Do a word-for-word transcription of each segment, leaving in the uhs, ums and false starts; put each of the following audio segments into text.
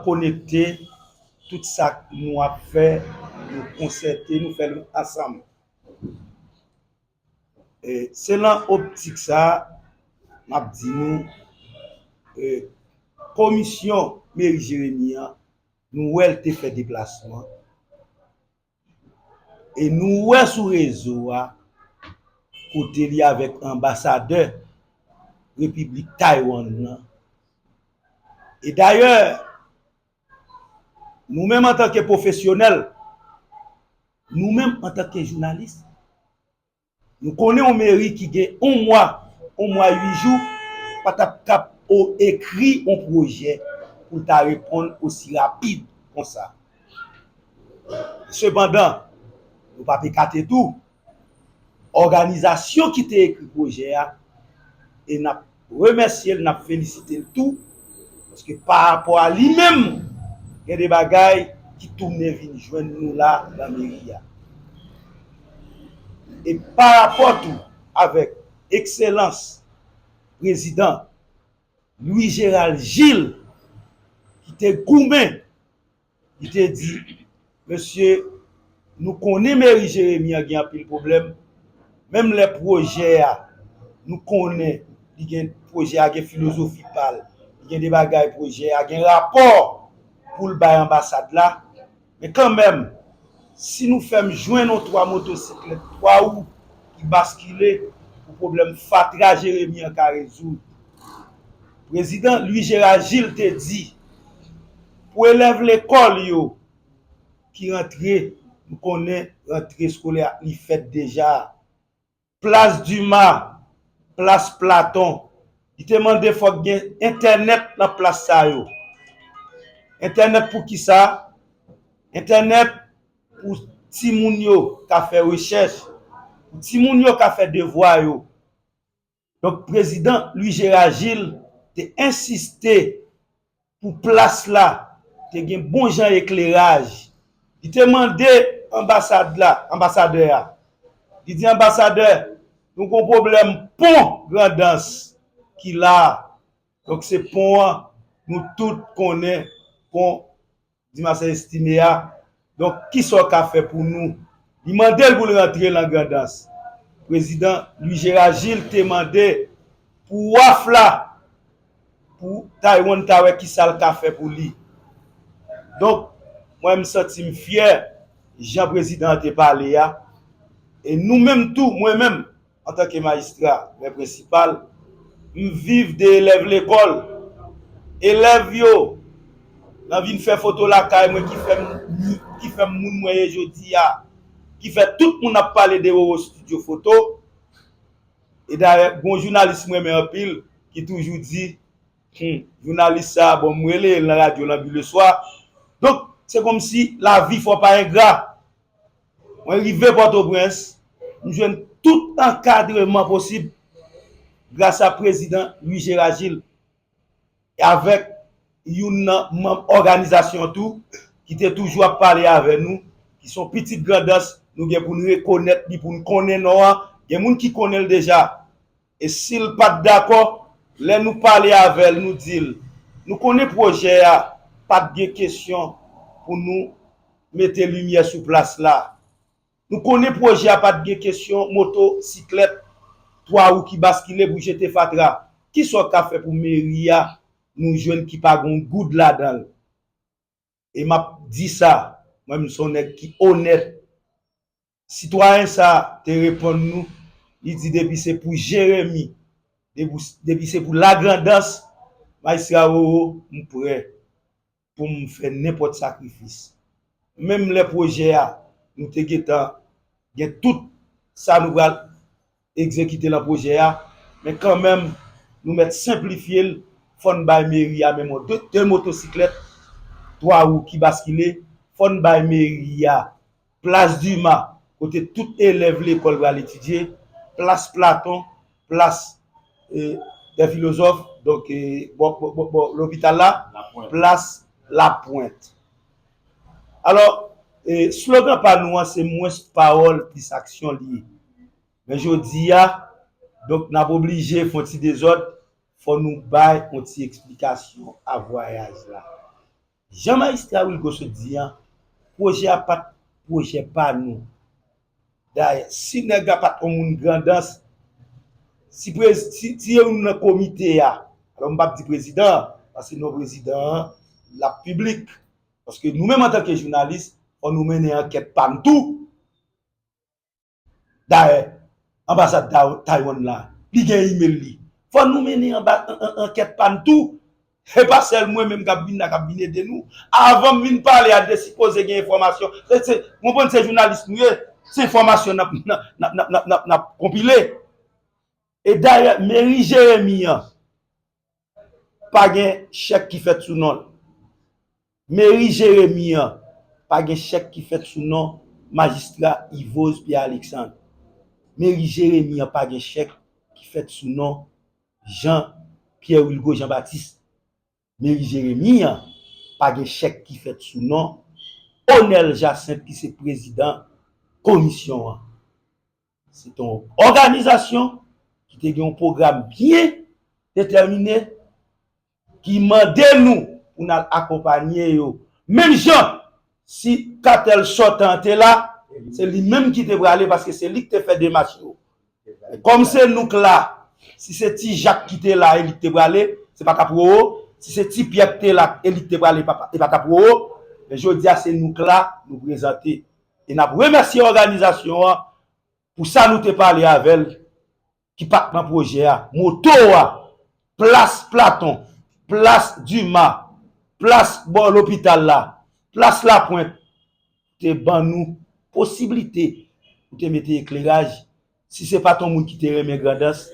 konekte, tout sa nou ap fè, nou konsète, nou fè l ansanm. E se lan optik sa a, m ap di nou, e, komisyon meri Jeremi an, nou wè l te fè deplasman. E nou wè sou rezo a, kote li avèk anbasadè Repiblik Taiwan nan. E dayè, nou menm antanke pwofesyonèl, nou menm antanke jounalis, nou konnen yon meri ki gen yon mwa, yon mwa uit jou, pa t ap kab o-, ekri yon pwojè pou l ta reponn osi rapid konsa. Sepandan, nou p ap ekate tou, òganizasyon ki te ekri pwojè a, e n ap remèsye l, n ap felisite l tou, paske pa rapò a li menm, gen de bagay ki tounen vin jwenn nou la nan meri a. E pa rapò tou avèk ekselans prezidan Louis Gérald Gilles, ki te goumen, li te di, mesye, nou konnen meri Jeremi an gen anpil pwoblèm, menm lè pwojè a, nou konnen li gen, pwojè a gen filozofi pa l, li gen de bagay, pwojè a gen rapò pou l bay anbasad la, men kanmenm, si nou fè m jwenn yon twa motosiklèt, twa wou ki baskile pou pwoblèm fatra Jeremi an ka rezoud. Prezidan Louis Gérard Gilles te di, pou elèv lekòl yo ki rantre, nou konnen rantre eskolè a, li fèt deja. Plas Dima, plas Platon. Li te mande fòk gen entènèt nan plas sa yo. Entènèt pou kisa? Entènèt pou timoun yo ka fè rechèch, pou timoun yo ka fè devwa yo. Donk, prezidan Louis Gérard Gilles te ensiste pou plas la te gen bon jan ekleraj. Li te mande anbasad la, anbasadè a. Li di, anbasadè, nou gon pwoblèm pon Grandans ki la a. Donk, se pon an, nou tout konnen pon Dimasè Estime a. Donk, kisa w ka fè pou nou? Li mande l pou l rantre nan Grandans. Prezidan Louis Gérard Gilles te mande pou waf la, pou Taiwan ta wè kisa l ka fè pou li. Donk, mwen, m santi m fyè jan prezidan an te pale a. E nou menm tou, mwen menm, antanke majistra, mè prensipal, m viv de elèv lekòl. Elèv yo, nan vin fè foto lakay mwen ki fè m, ki fè m moun mwen ye jodi a, ki fè tout moun ap pale de Roro Studio Foto. E dayè, gon jounalis m renmen anpil, ki toujou di, hmm, jounalis sa a, bon, m rele l nan radyo Lanbi Leswa. Donk, se kòmsi lavi fò pa engra. Mwen rive Pòtoprens, m jwenn tout ankadreman posib gras a prezidan Louis Gérard Gilles, avèk youn nan manm òganizasyon an tou, ki te toujou ap pale avè nou, ki se yon pitit Grandans, nou gen pou n rekonèt li, pou n konnen non an. Gen moun ki konnen l deja. E si l pa t dakò, lè nou pale avè l, nou di l, nou konnen pwojè a pa t gen kesyon pou nou mete limyè sou plas la. Nou konnen pwojè a pa t gen kesyon motosiklèt, twa wou ki baskile pou jete fatra. Kisa w ka fè pou meri a nou jwenn ki pa gen yon goud ladan l? E m ap di sa, mwen, m se yon nèg ki onèt. Sitwayen sa a te reponn nou, li di depi se pou Jeremi, depi, depi se pou Lagrandans, Majistra Roro, m prè pou m fè nenpòt sakrifis. Menm lè pwojè a, nou te gentan gen tout sa nou pral egzekite nan pwojè a, men kanmenm, nou mèt senplifye l, fò n bay meri a menm yon de, de motosiklèt, twa wou ki baskile, fò n bay meri a plas Dima, kote tout elèv lekòl pral etidye, plas Platon, plas, e, dè filozòf, donk, e, bò, bò, bò, bò lopital la, Lapwent. Plas Lapwent. Alò, e, slogan pa nou an, se mwens pawòl, plis aksyon li ye. Men jodi a, donk, n ap oblije fè yon ti dezòd, fò nou bay yon ti eksplikasyon a vwayaj la. Jan Majistra Wilgo sot di an, pwojè a pa t pwojè pa nou. Dayè, si nèg la pa t yon moun Grandans, si, prez, si, si youn nan komite a, alò m p ap di prezidan an, paske non prezidan an, l ap piblik. Paske nou menm antanke jounalis, fò nou mennen ankèt pa n tou. Dayè, anbasad Tay- Taiwan la, li gen imèl li. Fò nou mennen anba, an, an, ankèt pa n tou. E pa sèl mwen menm k ap vin la, k ap vin ede nou. Avan m vin pale a, te sipoze gen enfòmasyon. Se, se, w konprann, se jounalis nou ye. Se enfòmasyon n ap, n ap, n ap, n ap, n ap, n ap konpile. E dayè, meri Jeremi an, pa gen chèk ki fèt sou non l. Meri Jeremi an, pa gen chèk ki fèt sou non Majistra Yvoz Pierre Alexandre. Meri Jeremi an, pa gen chèk ki fèt sou non Jean Pierre Wilgo Jean Baptiste. Meri Jeremi an, pa gen chèk ki fèt sou non Onel Jacinthe ki se prezidan komisyon an. Se te yon òganizasyon ki te gen yon pwogram byen detèmine ki mande nou pou n al akonpanye yo. Menm jan, si katèl sòtan an te la, se li menm ki te prale paske se li ki te fè demach yo. Kòm se nou k la, si se Ti Jak ki te la e li k te prale, se pa t ap Roro. Si se Ti Pyè k te la e li k te prale, e pa t ap Roro. Men jodi a, se nou k la, nou prezante. E n ap remèsye òganizasyon an pou sa nou te pale avè l, ki pa t nan pwojè a. Moto a, plas Platon, plas Dima, plas bò lopital la, plas Lapwent, te ban nou posiblite pou te mete ekleraj, si se pa t yon moun ki te renmen Grandans,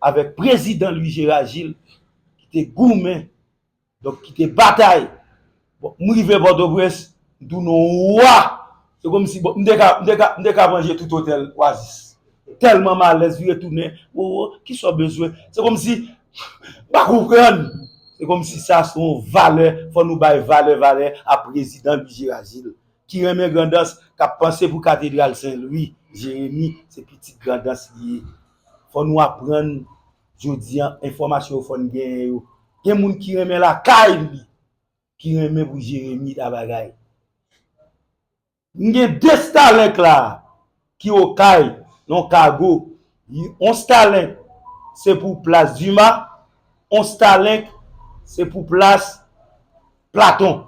avèk prezidan Louis Gérard Gilles, ki te goumen, donk ki te batay. Bon, m rive Pòtoprens, m tounen yon wa. Se kòmsi, bon, m te ka, m te ka, m te ka manje tout otèl Oasis. Tèlman m alèz, vire tounen, wo, wo, kisa w bezwen? Se kòmsi, m pa konprann. Se kòmsi sa se yon valè, fò nou bay valè, valè a prezidan Louis Gérard Gilles, ki renmen Grandans, k ap panse pou katedral Sen Lwi. Jeremi, se pitit Grandans li ye. Fò nou aprann jodi a, enfòmasyon yo fò n genyen yo. Gen moun ki renmen lakay li, ki renmen pou Jeremi ta bagay. M gen de Starlink la, ki Okay, nan kago. Yon Starlink, se pou plas Dima, yon Starlink, se pou plas Platon.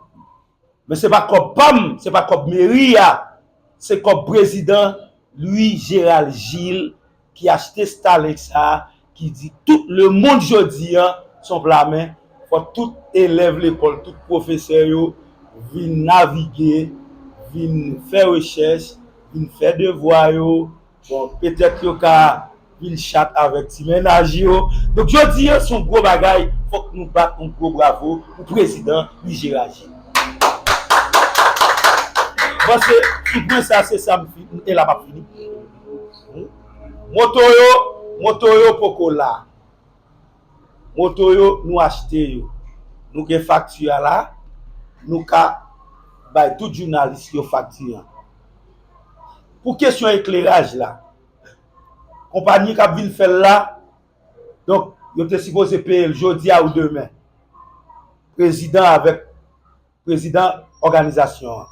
Men se pa kòb pa m, se pa kòb meri a, se kòb prezidan Louis Gérald Gilles ki achte Starlink sa a, ki di tout lemonn jodi a, se yon pla men, fò tout elèv lekòl, tout pwofesè yo vin navige, vin fè rechèch, vin fè devwa yo. Bon, petèt yo ka vin chat avèk ti mennaj yo. Donk, jodi a, se yon gwo bagay. Fòk nou bat yon gwo bravo pou prezidan Louis Gérard Gilles. Paske, sou pwen sa, se sa m fini, e la m ap fini. Moto yo, moto yo poko la. Moto yo, nou achte yo. Nou gen fakti a la, nou ka bay tout jounalis yo fakti an. Pou kesyon ekleraj la, konpayi k ap vin fè l la, donk, yo te sipoze peye l jodi a ou demen. Prezidan avèk prezidan òganizasyon an.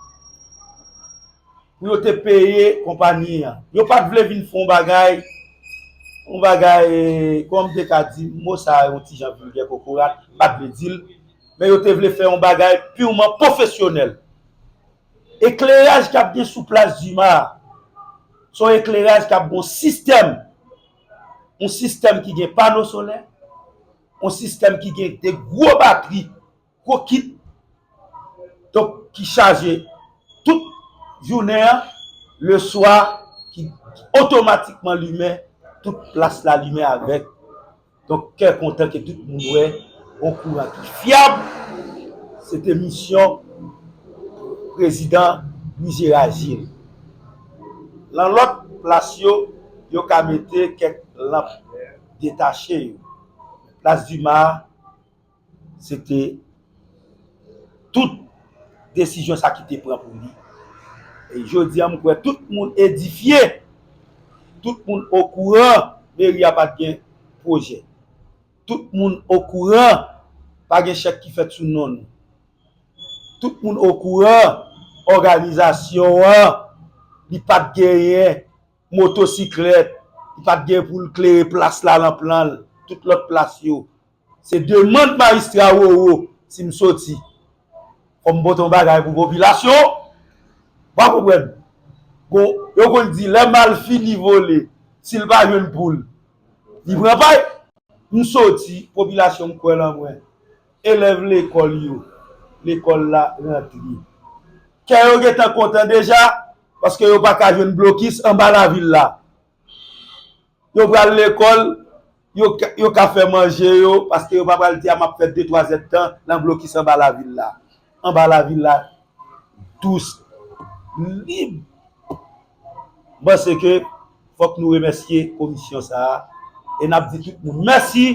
Pou yo te peye konpayi an. Yo pa t vle vin fè yon bagay, yon bagay, kòman m te ka di, mo sa a yon ti jan vilgè kokorat, m pa t vle di l, men yo te vle fè yon bagay pirman pwofesyonèl. Ekleraj k ap gen sou plas Dima a, se yon ekleraj k ap gen yon sistèm, yon sistèm ki gen pano solè, yon sistèm ki gen de gwo batri, gwo kit, donk, ki chaje tout jounen an, leswa, ki otomatikman limen, tout plas la limen avèk. Donk, kè kontan ke tout moun wè yon kouran ki fyab. Se te misyon prezidan Louis Gérard Gilles. Nan lòt plas yo, yo ka mete kèk lanp detache yo. Plas Dima, se te tout desizyon sa ki te pran pou li. E jodi a, m kwè tout moun edifye, tout moun okouran, meri a pa t gen pwojè. Tout moun okouran, pa gen chèk ki fèt sou non nou. Tout moun okouran, òganizasyon an, li pa t genyen motosiklèt, li pa t gen pou l klere plas la nan plan l, tout lòt plas yo. Se demann majistra Roro, si m soti, fò m pote yon bagay pou popilasyon. W a konprann? Bon, yo konn di, lè mal fini vole, si l pa jwenn poul, li pran pay. M soti, popilasyon m kwè nan mwen. Elèv lekòl yo, lekòl la rantre. Kè yo gentan kontan deja, paske yo pa ka jwenn blokis anba lavil la. Yo pral lekòl, yo, ka- yo ka fè manje yo, paske yo pa pral di a m ap fè de twa zèdtan nan blokis anba lavil la. Anba lavil la, dous, lib. M panse ke fòk nou remèsye komisyon sa a. E n ap di tout moun mèsi.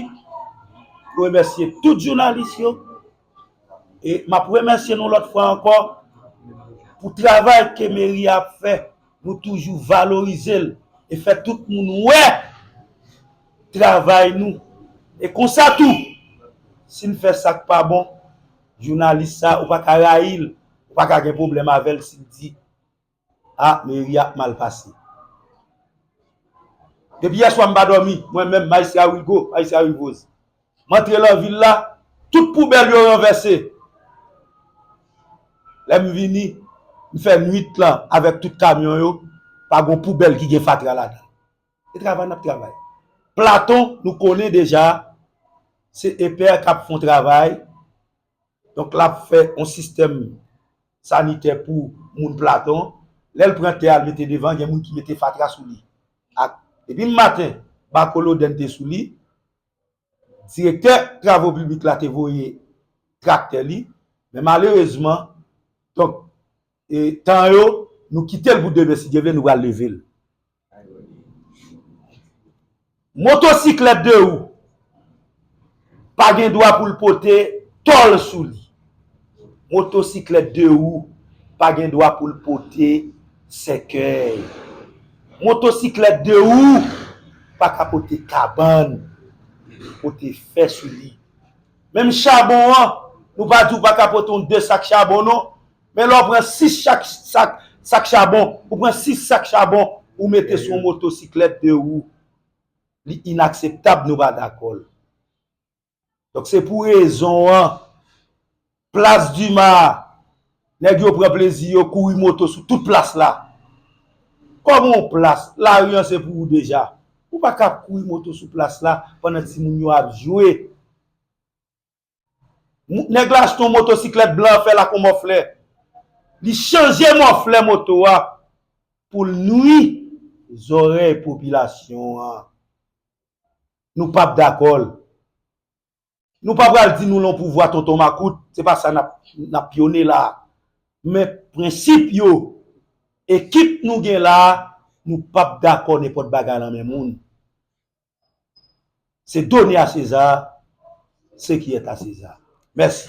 Nou remèsye tout jounalis yo. E m ap remèsye nou lòt fwa ankò pou travay ke meri a ap fè. Nou toujou valorize l e fè tout moun wè travay nou. E konsa tou, si n fè sa k pa bon, jounalis sa, ou pa ka rayi l, ou pa ka gen pwoblèm avè l si l di, a, meri a ap mal pase. Depi yèswa m pa dòmi, mwen menm, majistra Rigo, majistra Rivoz. M antre nan vil la, tout poubèl yo ranvèse. Lè m vini, m fè nwit lan avèk tout kamyon yo, pa gon poubèl ki gen fatra ladan. E travay n ap travay. Platon, nou konnen deja, se Epè k ap fè yon travay. Donk, l ap fè yon sistèm sanitè pou moun Platon. Lè l pran tè a, l mete devan, gen moun ki mete fatra sou li. Ak, depi maten, bako Lodèn te sou li. Direktè travo piblik la te voye traktè li, men malerezman, donk, e, tan yo, nou kite l pou demen, si Dye vle, nou pral leve l. Motosiklèt de wou pa gen dwa pou l pote tòl sou li. Motosiklèt de wou pa gen dwa pou l pote sèkèy. Motosiklèt de wou pa ka pote kabann, pote fè sou li. Menm chabon an, nou pa di w pa ka pote yon de sak chabon non, men lè w pran sis chak sak, sak chabon, ou pran sis sak chabon, ou mete sou yon motosiklèt de wou. Li inakseptab, nou pa dakò l. Donk, se pou rezon an, plas Dima, nèg yo pran plezi yo kouri moto sou tout plas la. Kòman yon plas, lari an se pou ou deja. Ou pa ka ap kouri moto sou plas la pandan timoun yo ap jwe. Mou- Nèg la achte yon motosiklèt blan, fè l ak yon mòflè. Li chanje mòflè moto a pou l nwi zòrèy popilasyon an. Nou p ap dakò l. Nou pa pral di nou lan pouvwa tonton makout, se pa sa n ap, n ap pyone la. Men prensip yo, ekip nou gen la, nou p ap dakò nenpòt bagay lan men moun. Se donner à César ce qui est à César. Mèsi.